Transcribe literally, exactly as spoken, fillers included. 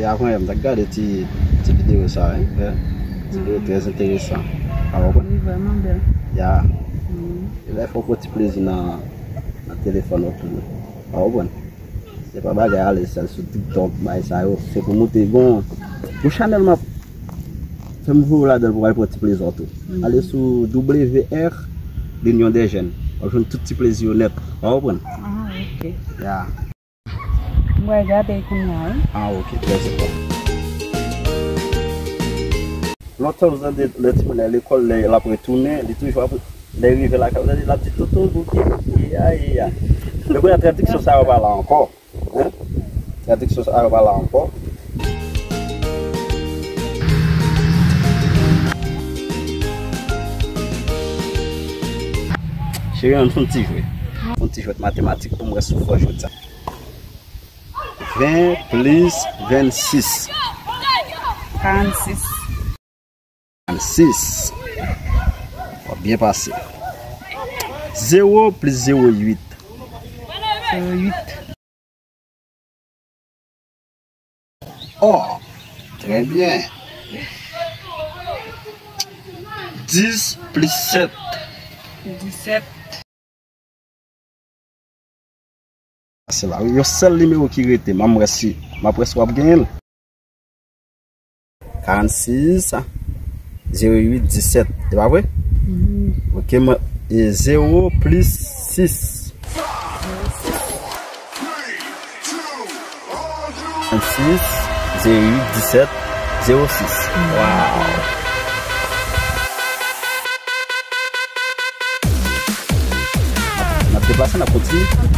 Avan yè, m t ap gade ti, ti videyo sa, wi, frè. Ti videyo trè enteresan. Ou konprann? Li vrèman bèl. Ya. Mm. E lè fò w pran ti plezi nan, nan telefòn ou tou. Ou konprann? Se pa bagay ale sèl sou TikTok, bagay sa yo. Se pou moute gon, gon chanèl m ap fè m voye w ladan l pou w al pran ti plezi w tou. Mm. Ale sou W R, L'Union des Jeunes. W ap jwenn tout ti plezi yo nèt. Ou konprann? Ah, ok. Ya. M pral gade kounye a, wi. Ah, ok, trè enpòtan. Lontan, ou tande lè timoun nan lekòl, lè l ap retounen, li toujou ap, lè l rive lakay, ou tande l ap di, "Toto, bouke, bouke, ya, ya, ya." Men kounye a, tradiksyon sa yo pa la ankò. Hein? Tradiksyon sa yo pa la ankò. Cheri, ann fè yon ti jwe. Yon ti jwèt matematik pou m wè si w fò jodi a. Ven plis vennsis. Karannsis. Karannsis. W ap byen pase. Zewo plis zewo uit. Zewo uit. Oh, trè byen. Dis plis sèt. Disèt. Se la, wi, yon sèl nimewo ki rete. M ap wè si, m ap wè si w ap genyen l. Karannsis, zewo uit, disèt. Se pa vre? Mhm. Ok, mwen, e zewo plis sis. Karannsis, zewo uit, disèt, zewo sis. Waw. N ap deplase, n ap kontinye.